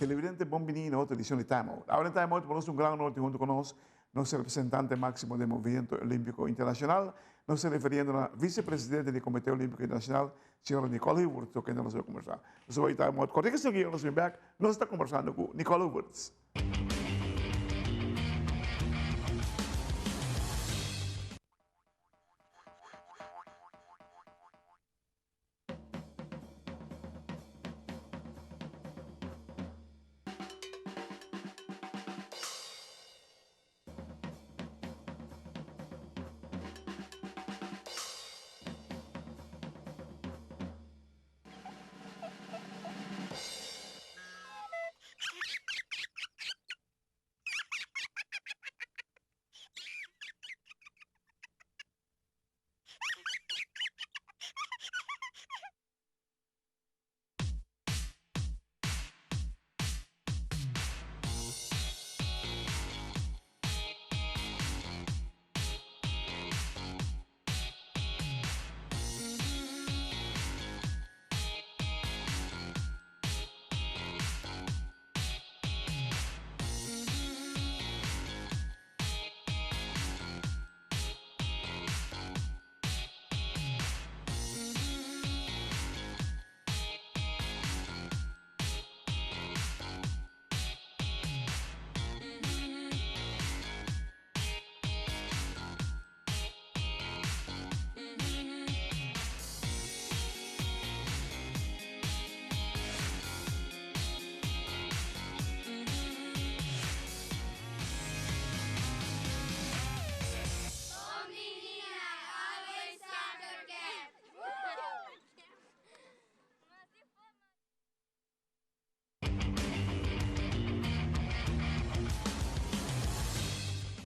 Televidente bon bini na otro edicion di Time Out. Awe den Time Out por nos un gran honor tin hunto cu nos, nos representante maximo den Movimiento Olimpico Internacional. Nos ta referiendo na Vicepresidente di Comite Olimpico Internacional, Señora Nicole Hoevertsz, cu kende nos a combersa. Nos a bay Time Out. Corte que sigui, nos bin bek, nos ta combersando cu Nicole Hoevertsz.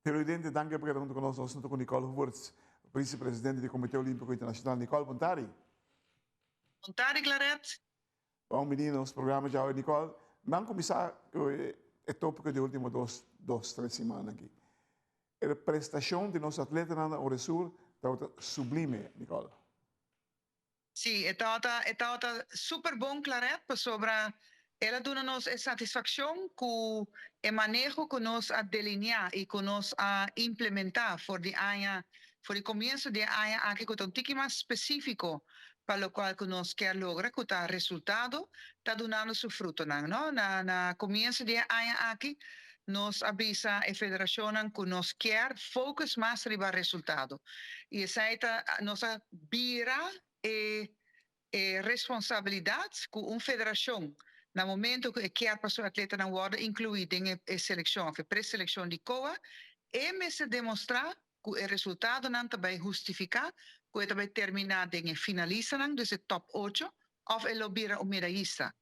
Televidente, danki pa keda huntu ku nos. Nos ta ku Nicole Hoevertsz, Vice-Presidente di Comité Olímpico Internacional. Nicole, bon tardi. Bon tardi, Claret. Bon bini na nos programa djawe, Nicole. Nan kuminsá ku e tópiko di último dos, dos, tres siman aki. E prestashon di nos atletanan na Oresur tabata sublime, Nicole. Sí, e tabata, e tabata super bon, Claret, pasobra el a duna nos e satisfaccion cu e maneho cu nos a delinea y cu nos a implementa for di aña, for di comienso di e aña aki cu ta un tiki mas specifico pa locual cu nos kier logra, cu ta resultado, ta dunando su frutonan, no? Na, na comienso di e aña aki nos a bisa e federacionnan cu nos kier focus mas riba resultado y esey ta, nos a bira e e responsabilidad cu un federacion na momento cu e kier pa su atletanan wordo inclui den e e seleccion of e preseleccion di COA, e mester demostra cu e resultadonan ta bay hustifica cu e ta bay termina den e finalistanan, dus e top ocho, of e lo bira un medayista.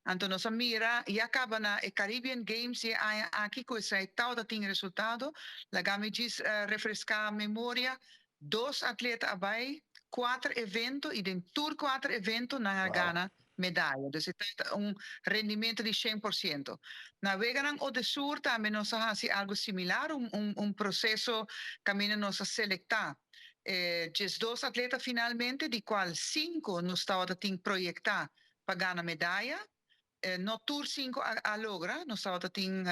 Anto nos a mira ya caba na e Caribbean Games di e aña aki cu esey tawata tin resultado. Laga mi djis refresca memoria, Dos atleta a bai kuater evento i den tur kuater evento nan a gana medaya. Dus e ta un rendimento di shen por siento. Na Weganan Odesur tambe nos a hasi algu similar, un un un proseso kaminda nos a selektá diesdos atleta finalmente, di kual sinku nos tabata tin proyektá pa gana medaya. No tur sinku a logra. Nos tabata tin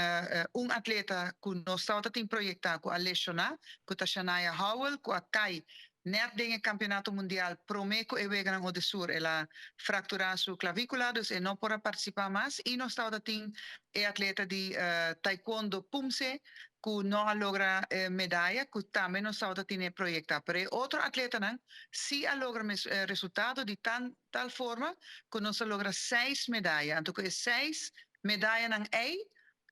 un atleta ku nos tabata tin proyektá ku a leshoná, ku ta Shanaya Howell, ku a kai nèt den e kampionato mundial promé ku e weganan Odesur. El a frakturá su klavíkula, dus e no por a partisipá mas. I nos tabata tin e atleta di taekwondo Pumse ku no a logra medaya, ku tambe nos tabata tine proyektá. Pero e otro atletanan sí a logra mes resultado di tan Tal forma ku nos a logra seis medaya. Anto ku e seis medayanan ei,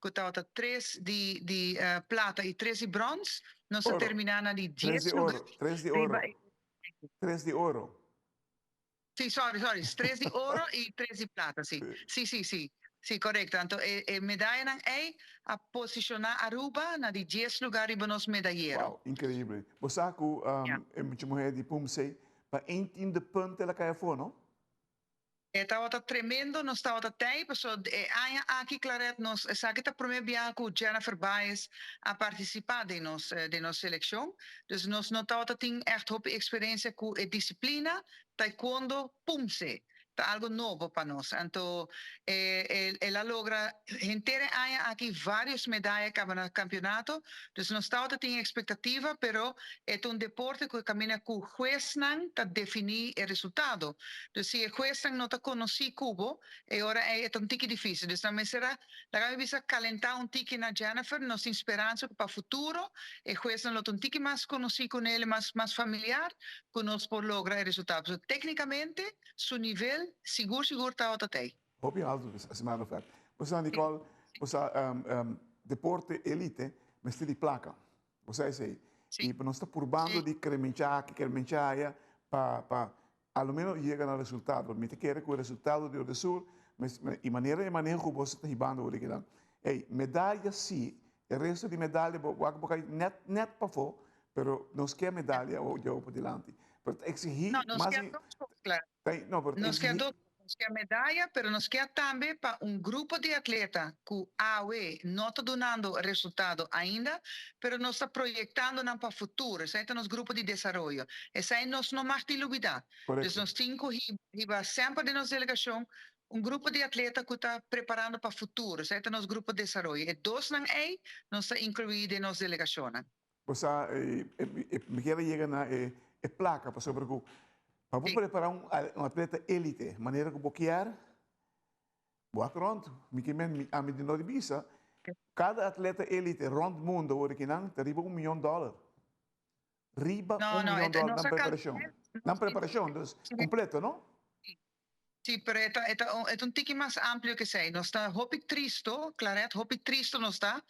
ku tabata tres di di plata i tres di bròns, nos a Oro. terminá na di Tres dies di lugar oro. Tres di riba oro. e. Tres di oro. Sí, sorry, sorry. Tres di oro i tres di plata, sí. Sí, sí, sí. Sí, korekto. Anto e e medayanan ei a posishoná Aruba na di dies lugar riba nos medayero. Wow, inkreibel. Bo sa ku Ya. e mucha muhé di Pumsei Pa een tiende punt el a kai afó, no? E tabata tremendo, nos tabata tei, paso e aña aki Claret nos esaki ta prome biaha ku Jennifer Baez a partisipa den nos den nos selekshon, dus nos no tabata tin ègt hopi eksperensia ku e disiplina Taekwondo Pumse. Ta algo nobo pa nos. Anto el a logra henter e aña aki varios medaya caba na campeonato. Dus nos tawata tin expectativa, pero e ta un deporte cu e caminda cu huesnan ta defini e resultado. Dus si e huesnan no ta conoci cu bo, e ora ey e ta un tiki dificil. Dus nan mester a, laga mi bisa, calenta un tiki na Jennifer. Nos tin speransa cu pa futuro e huesnan lo ta un tiki mas conoci cu nel, mas familiar, cu nos por logra e resultado. Pasobra tecnicamente su nivel sigur sigur tabata tey. Hopi alto, as a matter of fact. Bo sa, Nicole, bo sa, deporte elite mester di placa. Bo sa esey? Si. Y nos ta purbando di kremencha aki, kremencha aya, pa, pa a lo menos yega na resultado. Mi ta kere cu e resultado di Odesur, y manera e maneho cu boso ta hibando awor kinan. Ey, medaya si, e resto di medaya bo wak bo cay net, net pafo, pero nos ke medaya awor djawo padilanti. Pero ta exigi No, nos mas ke di dos cos, claro. Ta, no, pero ta Nos ke exigi dos cos. Nos ke medaya, pero nos ke tambe pa un grupo di atleta cu awe no ta dunando resultado ainda, pero nos ta proyectando nan pa futuro. Esai ta nos grupo di desaroyo. Esai nos no mag di lubida. Dus Correcto. nos tin cu hiba semper den nos delegacion un grupo di atleta cu ta preparando pa futuro. Esai ta nos grupo desaroyo. E dosnan ey nos ta inclui den nos delegacionnan. Bo sa, mi kier a yega na e placa pasobra cu pa bo prepara un atleta elite manera cu bo kier, bo wak rond, mi ke men, ami di no di bisa, cada atleta elite rond mundo awor akinan ta riba un miyon dollar. Riba un miyon dollar nan preparacion. Nan preparacion, dus completo, no? Sí, pero e ta, e ta, e ta un tiki mas amplio ke esei. Nos ta hopi tristo, Claret, hopi tristo nos ta,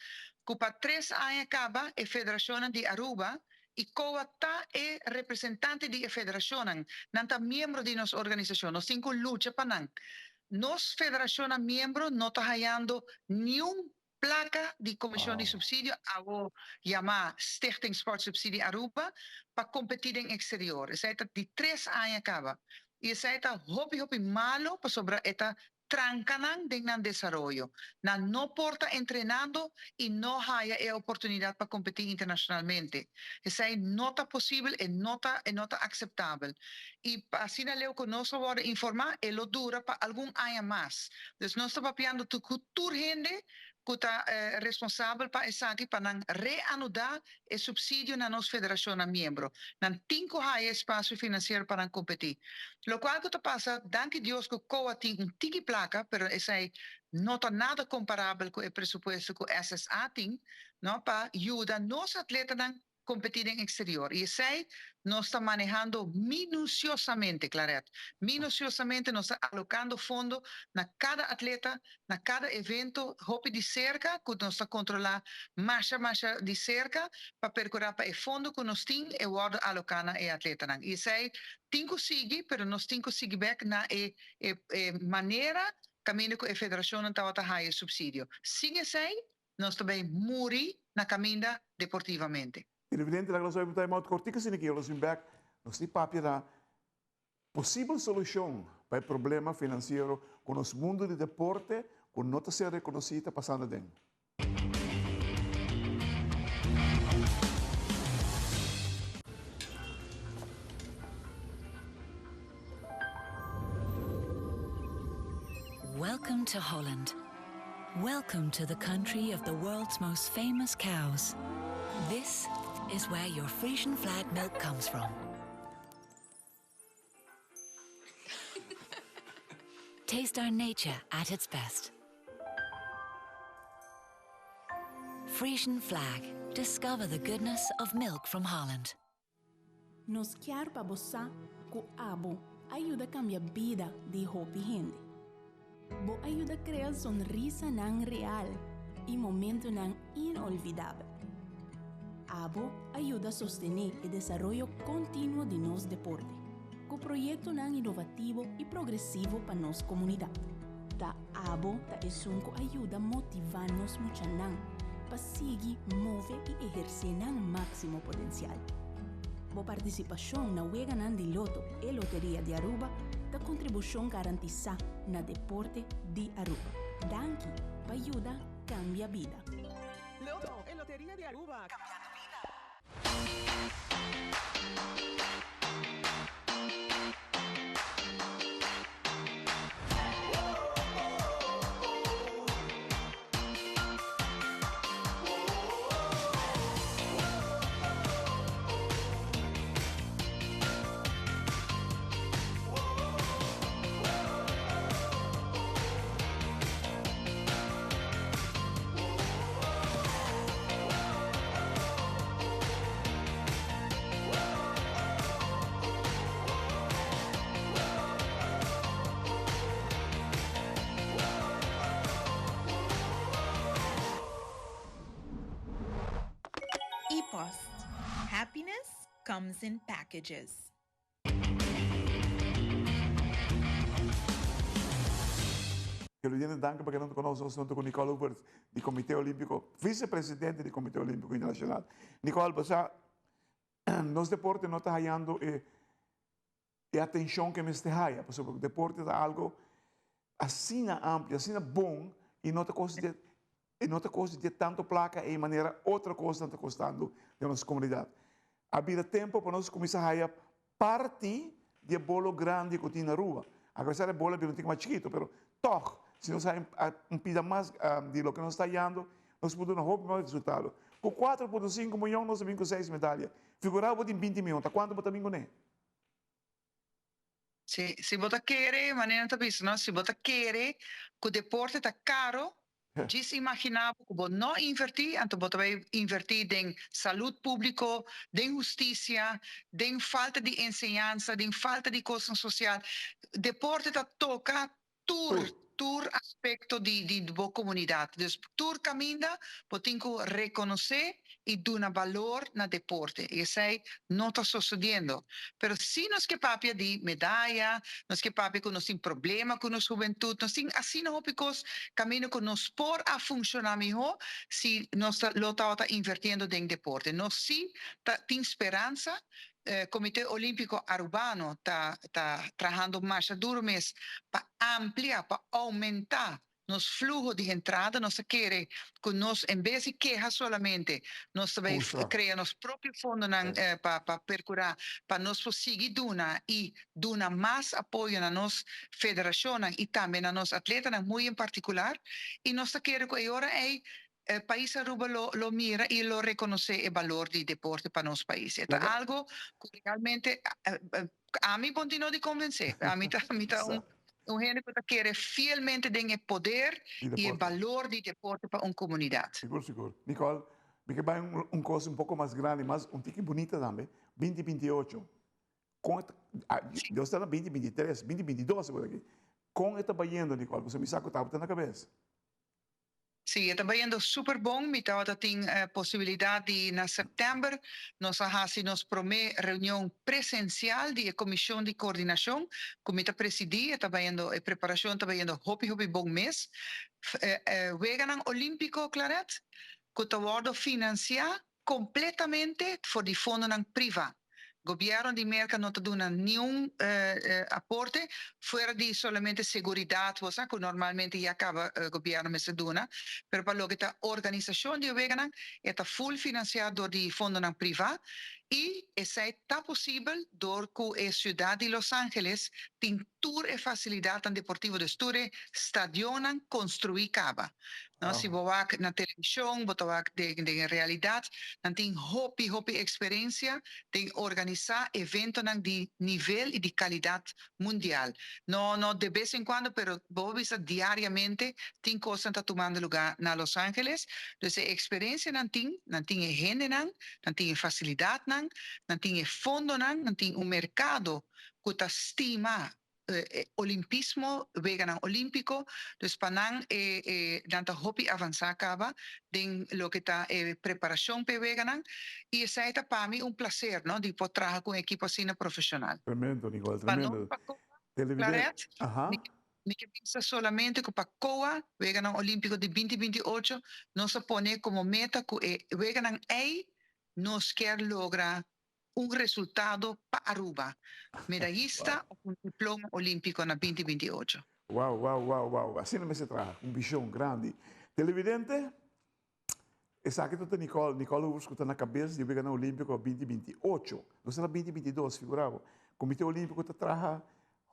ku pa tres aña kaba e federashonnan di Aruba i koa ta e representante di e federashonnan, nan ta miembro di nos organisashon, nos tin ku lucha pa nan. Nos federashonnan miembro no ta hayando niun Placa di Comision di Subsidio, awo yama Stichting Sportsubsidie Aruba, pa competi den exterior. Esai ta di tres aña caba. Y esai ta hopi hopi malo pasobra e ta tranca nan den nan desaroyo. Nan no por ta entrenando y no haya e oportunidad pa competi internacionalmente. Esai no ta posibel, e no ta e no ta aceptabel. Y pa asina leu cu nos a wordo informa e lo dura pa algun aña mas. Dus nos ta papiando tu cu tur hende cu ta responsabel pa esaki pa nan reanuda e subsidio na nos federacionnan miembro. Nan tin cu haya espacio financiero pa nan competi. Locual cu ta pasa, danki Dios cu COA tin un tiki placa, pero esai no ta nada comparabel cu e presupuesto cu SSA tin, no, pa yuda nos atletanan competi den exterior y esey nos ta manehando minuciosamente, Claret. Minuciosamente nos ta alocando fondo na cada atleta, na cada evento, hopi di cerca cu nos ta controla masha masha di cerca pa percura pa e fondo cu nos tin e wordo aloca na e atletanan. Y esey tin cu sigui, pero nos tin cu sigui bek na e e manera caminda cu e federacionnan tabata haya subsidio. Sin esey Nos ta bay muri na caminda deportivamente. Televidente laga nos obi time out cortico asina ki nos bin bek nos tin papia na posibel solucion pa e problema financiero cu nos mundo di deporte cu no ta ser reconoci ta pasando aden. Welcome to Holland. Welcome to the country of the world's most famous cows. This is where your Frisian flag milk comes from. Taste our nature at its best. Frisian flag. Discover the goodness of milk from Holland. Nos kier pa bo sa ku abo a yuda kambia bida di hopi hende. Bo a yuda krea sonrisanan real i momentunan inolvidabel. Abo a yuda sostené e desaroyo kontinuo di nos deporte, ku proyektonan inovativo i progresivo pa nos komunidat. Ta abo ta esun ku a yuda motivá nos muchanan pa sigui move i ehersé nan máksimo potensial. Bo partisipashon na Weganan di Loto e Loteria di Aruba ta kontribushon garantisá na deporte di Aruba. Danki pa yuda kambia bida. Loto e Loteria di Aruba, kambiando bida. comes in packages. Televidente danki pa keda huntu ku nos. Nos huntu ku Nicole Hoevertsz di Komité Olímpiko, visepresidente di Komité Olímpiko Internashonal. Nicole, bo sa nos deporte no ta hayando e e atenshon ku e mester haya, pasobra deporte ta algo asina amplio, asina bon i no ta kos di e no ta kos di tantu plaka ei manera otro kosnan ta kostando den nos komunidat. A bira tempu pa nos kuminsá haya parti di e bolo grandi ku tin na Aruba. Apesar e bolo a bira un tiki mas chikitu, pero tòg si nos haya un pida mas di loke nos ta hayando, nos por duna hopi mas resultado. Ku 4.5 miyon nos a bin ku seis medalia. Figurá bo tin 20 miyon, ta kuantu bo ta bin kuné? Si, si bo ta kere, manera nan ta bisa, no, si bo ta kere ku deporte ta karo, djis imaginá bo ku bo no invertí, anto bo ta bai invertí den salud públiko, den hustisia, den falta di enseñansa, den falta di kosnan sosial. Deporte ta toka tur, tur aspekto di di bo komunidat. Dus tur kaminda bo tin ku rekonosé i duna balor na deporte. I esei no ta sosodiendo. Pero si nos ke papia di medaya, nos ke papia ku nos tin problema ku nos hubentut, nos tin asina hopi kos kaminda ku nos por a funshoná mihó si nos ta lo tabata invertiendo den deporte. Nos si ta tin speransa Comité Olimpico Arubano ta ta trahando masha duro mes pa amplia, pa aumenta nos fluho di entrada. Nos ta kere cu nos en bes di keha solamente, nos ta bay crea nos propio fondonan pa pa percura pa nos por sigui duna y duna mas apoyo na nos federacionnan y tambe na nos atletanan muy en particular. Y nos ta kere cu e ora ey E pais Aruba lo lo mira y lo reconoce e balor di deporte pa nos pais. E ta algo cu realmente ami continua di convence. Ami ta mi ta un un hende cu ta kere fielmente den e poder y e balor di deporte pa un comunidad. Sigur sigur. Nicole, mi ke bai un un cos un poco mas grandi, mas un tiki bunita tambe, 2028. Con e ta, Dios ta na 2023, 2022 por aki. Con e ta bayendo Nicole? Pasobra mi sa cu tabata na cabes. Sí, e ta bayendo super bon. Mi tabata tin posibilidad di na september nos a haci nos prome reunion presencial di e comision di coordinacion cu mi ta presidi. E ta bayendo, e preparacion ta bayendo hopi hopi bon mes. Weganan Olimpico, Claret, cu ta wordo financia Completamente for di fondonan priva. Gobierno di Merca no ta duna niun aporte fuera di solamente seguridad bo sa cu normalmente ya caba gobierno mester duna, pero pa loke ta organisacion di e weganan e ta full financia dor di fondonan priva y esey ta posibel dor cu e ciudad di Los Angeles tin tur e facilidadnan deportivo, dus tur e stadionnan construi caba. No, si bo wak na televishon, bo ta wak den den e realidat, nan tin hopi hopi eksperensia den organisá eventonan di nivel i di kalidat mundial. No no de bes en kuando, pero bo por bisa diariamente tin kosnan ta tumando lugá na Los Angeles. Dus e eksperensia nan tin, nan tin e hendenan, nan tin e fasilidatnan, nan tin e fondonan, nan tin un merkado ku ta stima e olimpismo, weganan olimpico, dus pa nan e e nan ta hopi avansa caba den loke ta e preparacion p'e weganan y esey ta pa mi un placer no di por traha cu un ekipo asina profesional. Tremendo Nicole, Pa no tremendo. pa COA, Claret, mi mi ke bisa solamente cu pa COA, weganan olimpico di binti 28, nos a pone como meta cu e weganan ey nos kier logra un resultado pa Aruba, medayista of un diploma olimpico na 2028. Wow, wow, wow, wow. Asina mester traha, un vision grandi. Televidente, esaki ta Nicole, Nicole Hoevers cu ta na cabes di Weganan Olimpico 2028. Nos ta na 2022, figura bo. Comite Olimpico ta traha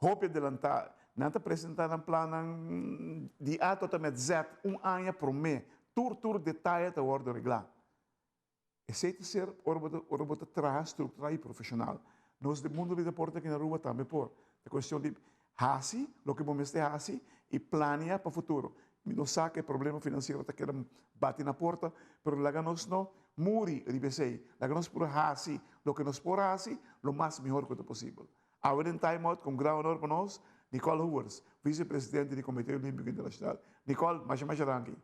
hopi adelanta. Nan ta presenta nan plannan di A tot a met Z un aña prome. Tur, tur detaye ta wordo regla. Esei ta ser ora bo ta ora bo ta traha strukturá i profeshonal. Nos den mundu di deporte aki na Aruba tambe por. Ta kuestion di hasi loke bo mester hasi i plania pa futuro. Mi no sa ku e problema finansiero ta keda bati na porta, pero laga nos no muri riba esei. Laga nos puru hasi loke nos por hasi lo mas mihor ku ta posibel. Awe den Time Out, ku un gran honor pa nos, Nicole Hoewers, visepresidente di Komite Olímpiko Internashonal. Nicole, masha masha danki.